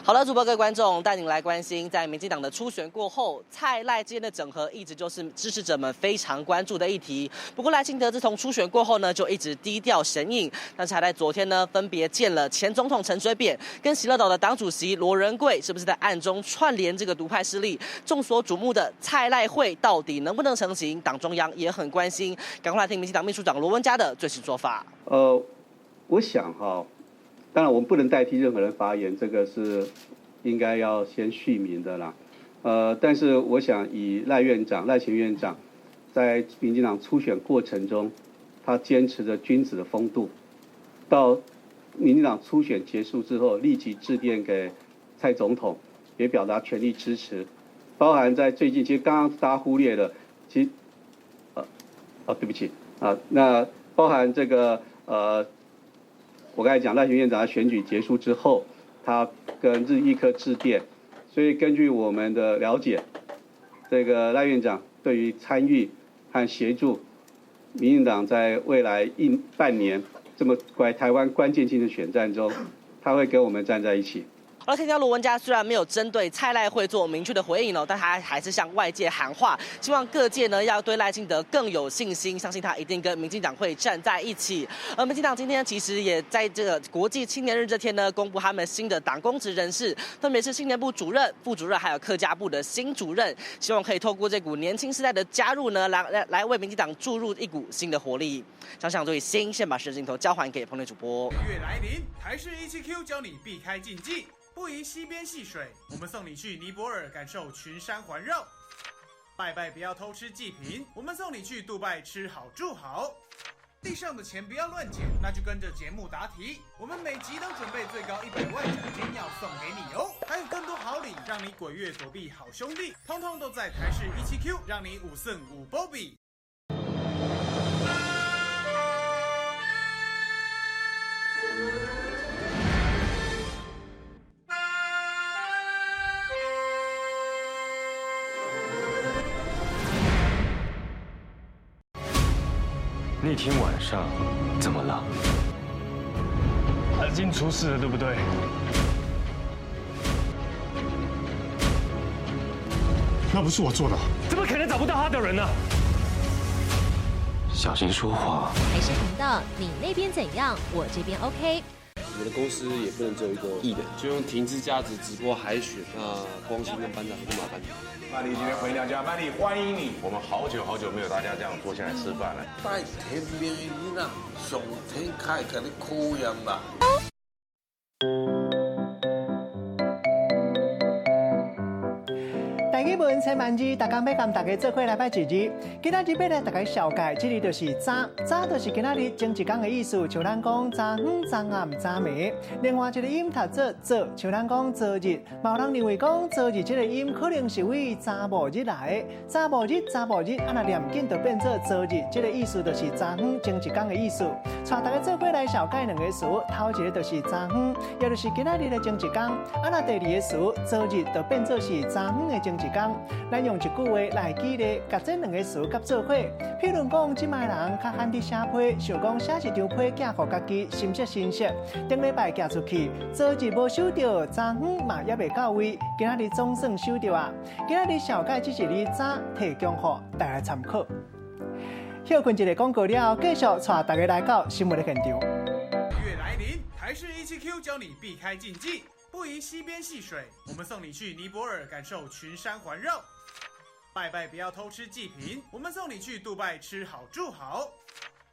好了，主播各位觀眾，帶您來關心，在民進黨的初選過後，蔡賴之間的整合一直就是支持者們非常關注的議題。不過賴清德自從初選過後呢，就一直低調神隱。但是還在昨天呢，分別見了前總統陳水扁跟喜樂島的黨主席羅仁貴，是不是在暗中串聯這個獨派勢力？眾所矚目的蔡賴會到底能不能成行？黨中央也很關心。趕快來聽民進黨秘書長羅文嘉的最新說法。我想哈。當然，我們不能代替任何人發言，這個是應該要先敘明的啦。但是我想以賴院長、賴前院長在民進黨初選過程中，他堅持着君子的風度，到民進黨初選結束之後，立即致電給蔡總統，也表達全力支持。包含在最近，其實剛剛大家忽略了，其實，對不起啊，那包含這個我剛才講賴前院長在選舉結束之後，他跟日益科致電，所以根據我們的了解，這個賴院長對於參與和協助民進黨在未來一半年這麼台灣關鍵性的選戰中，他會跟我們站在一起。而聽到羅文嘉雖然沒有針對蔡賴會做明確的回應哦，但他還是向外界喊話，希望各界呢要對賴清德更有信心，相信他一定跟民進黨會站在一起。而民進黨今天其實也在這個國際青年日這天呢，公布他們新的黨公職人士，分別是青年部主任、副主任，還有客家部的新主任，希望可以透過這股年輕世代的加入呢，來為民進黨注入一股新的活力。想想最新，先把攝鏡頭交還給彭磊主播。月來臨，台視17Q 教你避開禁忌。不宜溪邊戲水，我們送你去尼泊爾感受群山環繞。拜拜不要偷吃祭品，我們送你去杜拜吃好住好。地上的錢不要亂撿，那就跟着節目答題。我們每集都準備最高100萬獎金要送給你哦，還有更多好禮，讓你鬼月躲避好兄弟，通通都在台視17Q，讓你五勝五波比。那天晚上怎么了？阿金出事了，对不对？那不是我做的，怎么可能找不到他的人呢？小心说话。台视频道，你那边怎样，我这边 OK。我们的公司也不能只有一个艺人，就用停滞价值直播海选。那光兴跟班长就麻烦你。曼丽今天回娘家，曼丽欢迎你。我们好久好久没有大家这样坐下来吃饭了。带天命的囡仔，上天较会共你考验啦。台语文千万字，逐工欲共大家做伙来拜一字。今仔日欲来大家绍介，这个就是早，早就是今仔日前一工的意思。像咱讲早昏、早暗、早暝。另外一个音读做昨，像咱讲昨日，嘛有人认为讲昨日这个音可能是为查某日来的。查某日、查某日，啊若念紧就变做昨日，这个意思就是早昏前一工的意思。带大家做伙来绍介两个词，头一个就是早昏，也就是今仔日的前一工。啊若第二个词昨日就变做是早昏的前一工。咱用一句话来举例，共这两个词合做伙。譬如讲，这摆人较罕伫写批，想讲写一张批寄予家己，心色心色。顶礼拜寄出去，昨日无收到，昨昏嘛犹未到位，今仔日总算收到啊！今仔日绍介这一字早，提供予大家参考。歇睏一下广告了后，继续带大家来到新闻的现场。月来临，台视17Q 教你避开禁忌。不宜溪边戏水，我们送你去尼泊尔感受群山环绕。拜拜不要偷吃祭品，我们送你去杜拜吃好住好。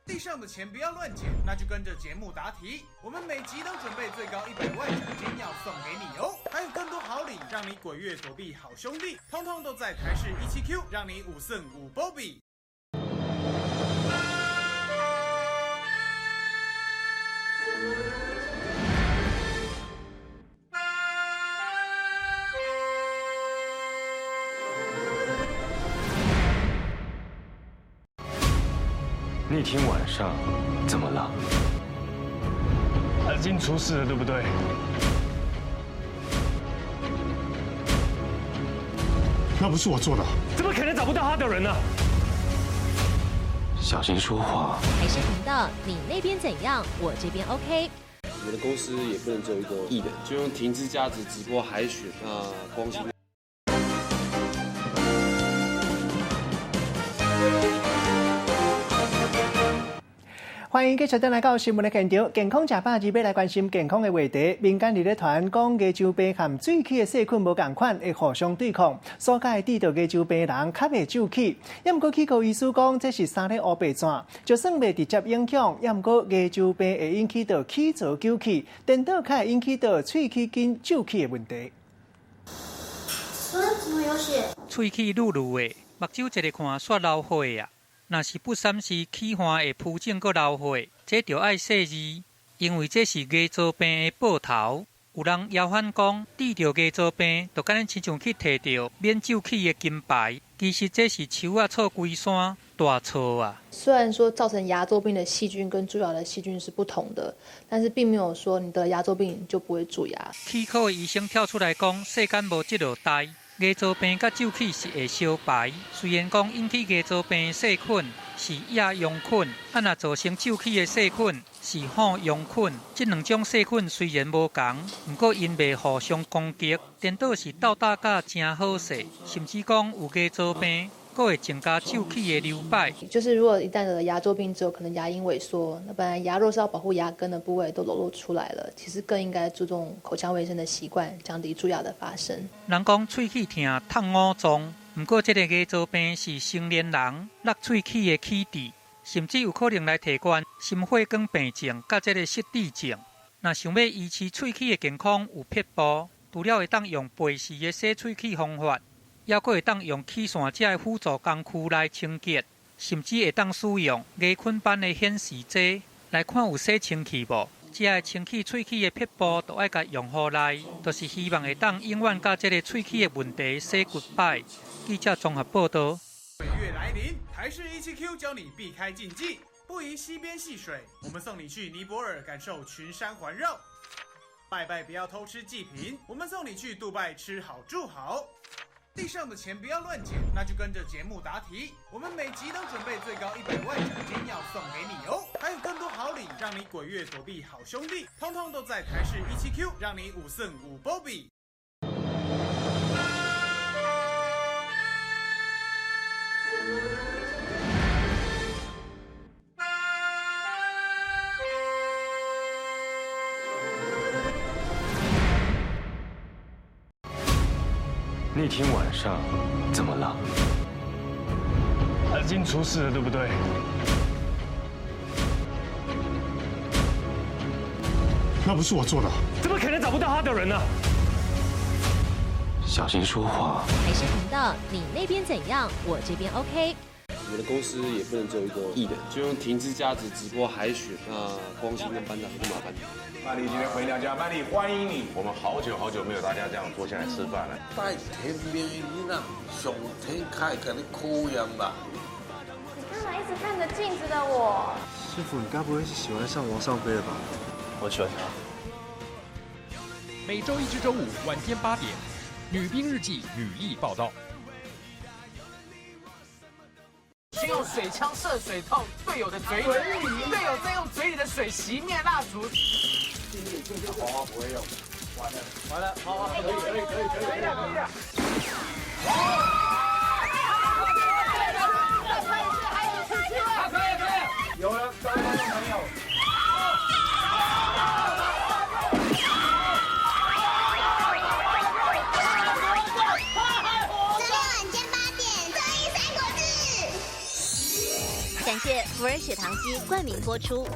地上的钱不要乱捡，那就跟着节目答题。我们每集都准备最高100万奖金要送给你哦，还有更多好礼，让你鬼月躲避好兄弟，通通都在台视17Q，让你五胜五波比。那天晚上怎么了？阿金出事了，对不对？那不是我做的，怎么可能找不到他的人呢？小心说话。台视频道，你那边怎样，我这边 OK。我们的公司也不能只有一个艺人，就用停滞价值直播海选。那光兴。欢迎继续转来到新闻的现场。健康食百字，欲来关心健康的话题。民间伫咧传讲牙周病和嘴齿的细菌无仝款，会互相对抗，所以得著牙周病人较袂蛀齿。也毋过，齿科医师讲这是三个乌白纸，就算袂直接影响，也毋过牙周病会引起著齿槽纠齿，颠倒较会引起著喙齿筋蛀齿的问题。怎么有血？喙齿滷滷的，目睭一个看煞流血啊！若是不三时齿岸会浮肿阁流血，这就爱细腻，因为这是牙周病的报头。有人谣传讲，得著牙周病，就敢若亲像去提著免蛀齿的金牌，其实这是树仔错规山，大错啊！虽然说造成牙周病的细菌跟蛀牙的细菌是不同的，但是并没有说你得牙周病就不会蛀牙。齿科的医生跳出来讲，世间无这落代。牙周病佮蛀齿是会相排，虽然讲引起牙周病的细菌是厌氧菌，啊若造成蛀齿的细菌是好氧菌，这两种细菌虽然无仝，毋过𪜶袂互相攻击，颠倒是斗打甲真好势，甚至讲有牙周病，阁会增加蛀齿的流摆。就是如果一旦得了牙周病之后，可能牙龈萎缩，那本来牙肉是要保护牙根的部位都裸露出来了，其实更应该注重口腔卫生的习惯，降低蛀牙的发生。人讲喙齿疼痛五脏，毋过这个牙周病是成年人落喙齿的起始，甚至有可能来提悬心血管病症佮这个失智症。若想欲维持喙齿的健康，有撇步，除了会当用白氏的洗喙齿方法。犹阁会当用齿线这个辅助工具来清洁，甚至会当使用牙菌斑的显示剂来看有洗清气无。这个清洁喙齿的撇步都爱共用好来，就是希望会当永远佮这个喙齿的问题 say goodbye。记者综合报道。鬼月来临，台视17Q 教你避开禁忌，不宜溪边戏水，我们送你去尼泊尔感受群山环绕。拜拜不要偷吃祭品，我们送你去杜拜吃好住好。地上的钱不要乱捡，那就跟着节目答题。我们每集都准备最高100万奖金要送给你哦，还有更多好礼，让你鬼月躲避好兄弟，通通都在台视17Q，让你五胜五波比。那天晚上怎么了？阿金出事了，对不对？那不是我做的，怎么可能找不到他的人呢？小心说话。台视频道，你那边怎样？我这边 OK。我们的公司也不能只有一个艺人，就用停滞价值直播海选。那光兴跟班长就麻烦你。曼丽今天回娘家，曼丽欢迎你。我们好久好久没有大家这样坐下来吃饭了。带天命的囡仔，上天较会共你考验吧。你干嘛一直看着镜子的我？师傅，你该不会是喜欢上王尚飞了吧？我喜欢他。每周一至周五晚间8点，《女兵日记》女力报道。先用水枪射水到队友的嘴里，队友再用嘴里的水熄灭蜡烛。黄花不会用，完了完了，好好，可以可以可以可以可以了。可以可以，有了，各位观众朋友。感谢福尔血糖机冠名播出。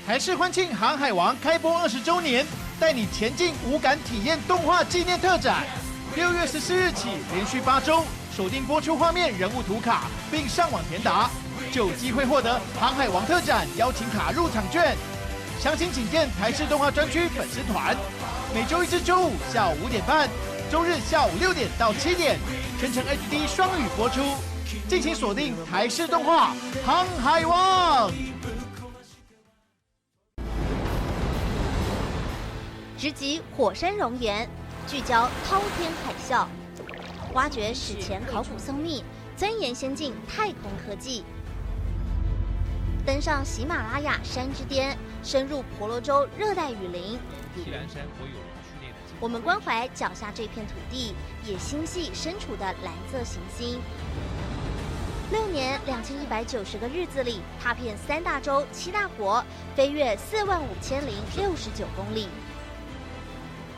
台视欢庆《航海王》开播20周年，带你前进五感体验动画纪念特展。6月14日起，连续8周锁定播出画面人物图卡，并上网填答，就有机会获得《航海王》特展邀请卡入场券。详情请见台视动画专区粉丝团。每周一至周五下午5点半，周日下午6点到7点，全程 HD 双语播出。敬请锁定台视动画《航海王》。直击火山熔岩，聚焦滔天海啸，挖掘史前考古僧秘，钻研先进太空科技，登上喜马拉雅山之巅，深入婆罗洲热带雨林。我们关怀脚下这片土地，也心系身处的蓝色行星。6年2190个日子里，踏遍3大洲7大国，飞越45069公里。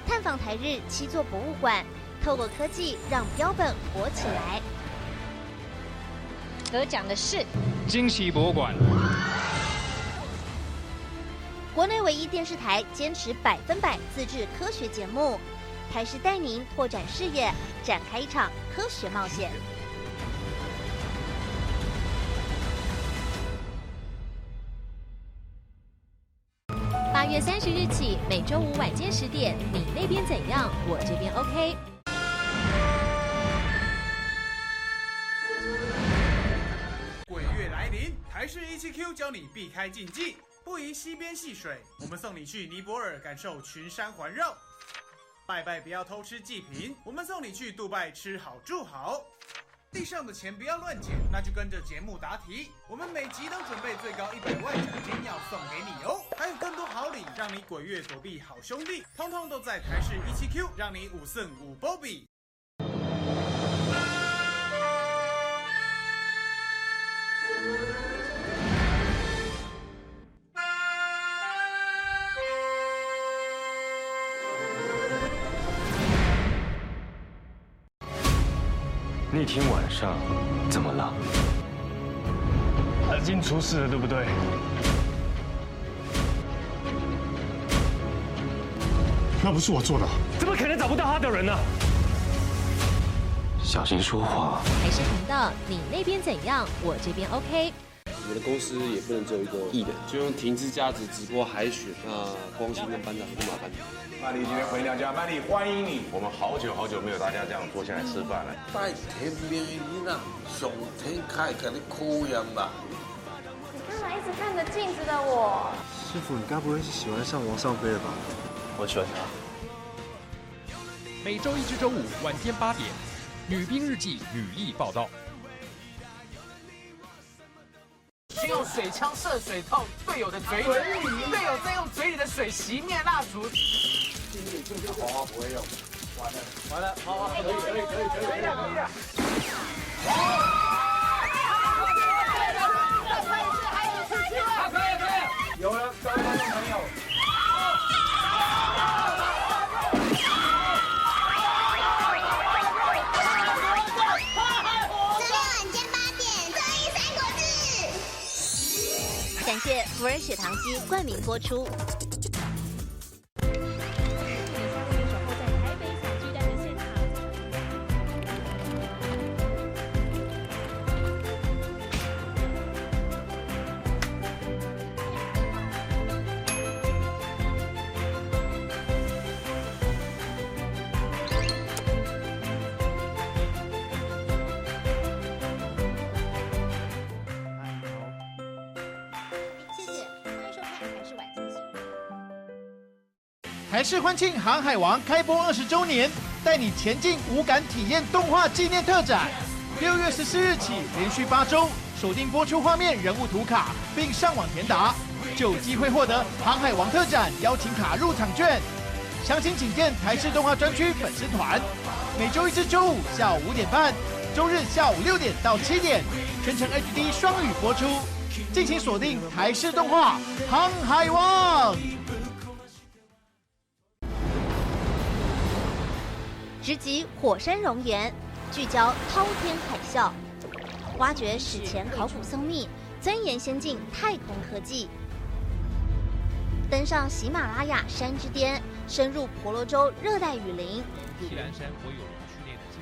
探访台日7座博物馆，透过科技让标本活起来。得奖的是惊喜博物馆。国内唯一电视台坚持100%自制科学节目，台视带您拓展视野，展开一场科学冒险。8月30日起，每周五晚间10点，你那边怎样？我这边 OK。鬼月来临，台视17Q 教你避开禁忌，不宜溪边戏水。我们送你去尼泊尔，感受群山环绕。拜拜，不要偷吃祭品。我们送你去杜拜吃好住好。地上的钱不要乱捡，那就跟着节目答题。我们每集都准备最高100万奖金要送给你哦，还有更多好礼，让你鬼月躲避好兄弟，通通都在台视17Q，让你五胜五波比。那天晚上怎么了？阿金出事了，对不对？那不是我做的，怎么可能找不到他的人呢？小心说话。台视频道，你那边怎样，我这边 OK。我的公司也不能只有一个艺人，就用停滞价值直播海选，那光兴跟班长就麻烦你。曼丽今天回娘家，曼丽欢迎你。我们好久好久没有大家这样坐下来吃饭了。带天命的囡仔，上天较会共你考验吧。你干嘛一直看着镜子的我？师傅，你该不会是喜欢上王上飞了吧？我喜欢他。每周一至周五晚间8点，《女兵日记》女力报道。先用水枪射水桶队友的嘴里，队友再用嘴里的水熄灭蜡烛。黄花不会用，完了完了，好，可以可以可以可以可以了。可以可以，有了，各位观众朋友。感谢福尔血糖机冠名播出。台视欢庆《航海王》开播20周年，带你前进无感体验动画纪念特展。6月14日起，连续8周锁定播出画面人物图卡，并上网填答，就有机会获得《航海王》特展邀请卡入场券。详情请见台视动画专区粉丝团。每周一至周五下午5点半，周日下午6点到7点，全程 HD 双语播出。敬请锁定台视动画《航海王》。直击火山熔岩，聚焦滔天海啸，挖掘史前考古僧秘，钻研先进太空科技，登上喜马拉雅山之巅，深入婆罗洲热带雨林。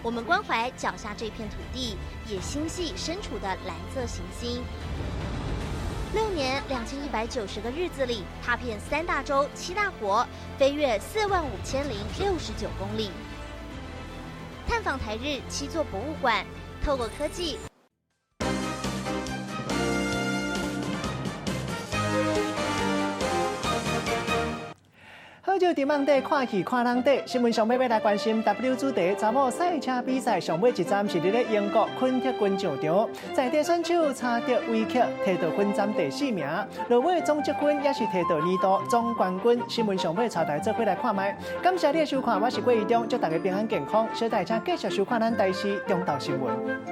我们关怀脚下这片土地，也心系身处的蓝色行星。6年2190个日子里，踏遍3大洲7大国，飞越45069公里。探访台日7座博物馆，透过科技。好少伫网底看戏看人底，新闻上尾要来关心 W 主题查某赛车比赛上尾一站是伫咧英国昆特郡上场，在地选手查德维克摕到分站第4名，落尾总积分也是摕到年度总冠军。新闻上尾带大家做伙来看觅，感谢你的收看，我是郭怡中，祝大家平安健康，小大家继续收看咱台视中昼新闻。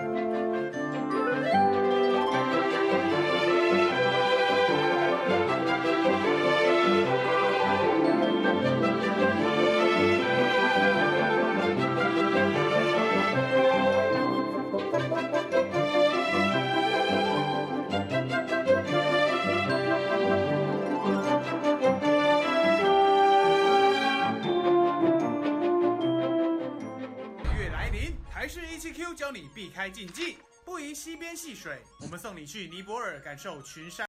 教你避开禁忌，不宜溪边戏水。我们送你去尼泊尔，感受群山。